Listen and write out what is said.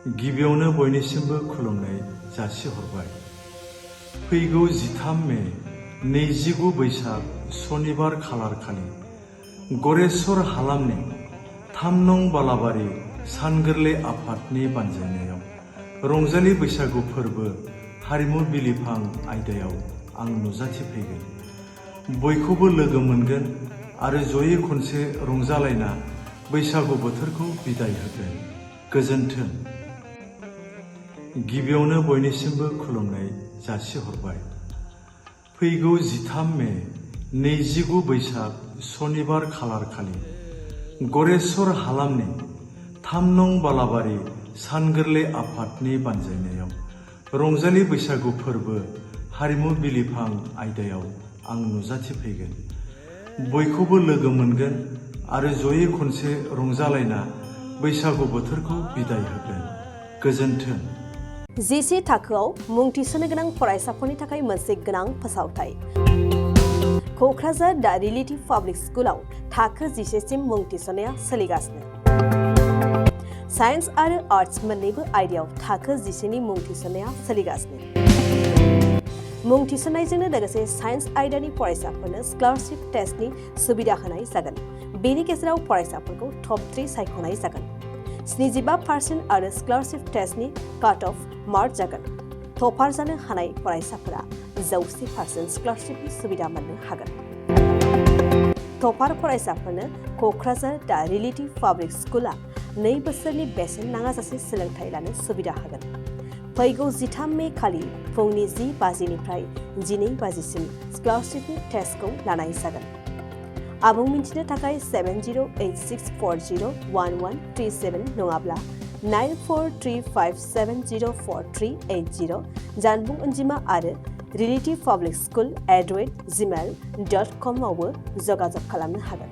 गिबियावनो बयनिसिमबो खुलुमनाय जासिहरबाय। फैगौ 13 मे 29 बैसाग सनिबार खालार खालि गरेस्वर हालामनि 3 नं बालाबारि सानगोरलै आफादनि बानजायनायाव रंजालि बैसागु फोरबो हारिमु बिलिफां आयदायाव आं नुजाथिफैगोन। बयखौबो लोगो मोनगोन आरो जयै खनसे रंजालायना बैसागु बोथोरखौ बिदाय होगोन। गोजोन्थों। गिबियावनो बयनिसिमबो खुलुमनाय जासिहरबाय। फैगौ 13 मे 29 बैसाग सनिबार खालार खालि गरेस्वर हालामनि 3 नं बालाबारि सानगोरलै आफादनि बानजायनायाव रंजालि बैसागु फोरबो हारिमु बिलिफां आयदायाव आं नुजाथिफैगोन। बयखौबो लोगो मोनगोन आरो जयै खनसे रंजालायना बैसागु बोथोरखौ बिदाय होगोन। गोजोन्थों। जिसे थाखोआव मुं थिसननो गोनां फरायसाफोरनि थाखाय मोनसे गोनां फोसावथाय। क'क्राझार दा रिलेटिभ पाब्लिक स्कुलाव थाखो 10 सिम मुं थिसननाया सोलिगासिनो। साइन्स आरो आर्ट्स मोन्नैबो आयदायाव थाखो 10 नि मुं थिसननाया सोलिगासिनो। मुं थिसननायजोंनो लोगोसे साइन्स आयदानि फरायसाफोरनो स्कलारशिप टेस्टनि सुबिदा होनाय जागोन। बेनि गेजेराव फरायसाफोरखौ टप 3 सायख'नाय जागोन। 75% आरो स्कलारशिप टेस्टनि काट अफ मार्क जागोन। टपार जानो हानाय फरायसाफोरा 100% स्कलारशिपनि सुबिदा मोननो हागोन। टपार फरायसाफोरनो क'क्राझार दा रिलेटिभ पाब्लिक स्कुला 2 बोसोरनि बेसेन नाङाजासे सोलोंथाइ लानो सुबिदा होगोन। फैगौ 13 मे खालि फुंनि 10 बाजिनिफ्राय 12 बाजिसिम स्कलारशिपनि टेस्टखौ लानाय जागोन। आबुं मिन्थिनो थाखाय 7086401137 नङाब्ला 9435704380 जानबुं अनजिमा आरो relativepublicschool@gmail.com आवबो जगाजग खालामनो हागोन।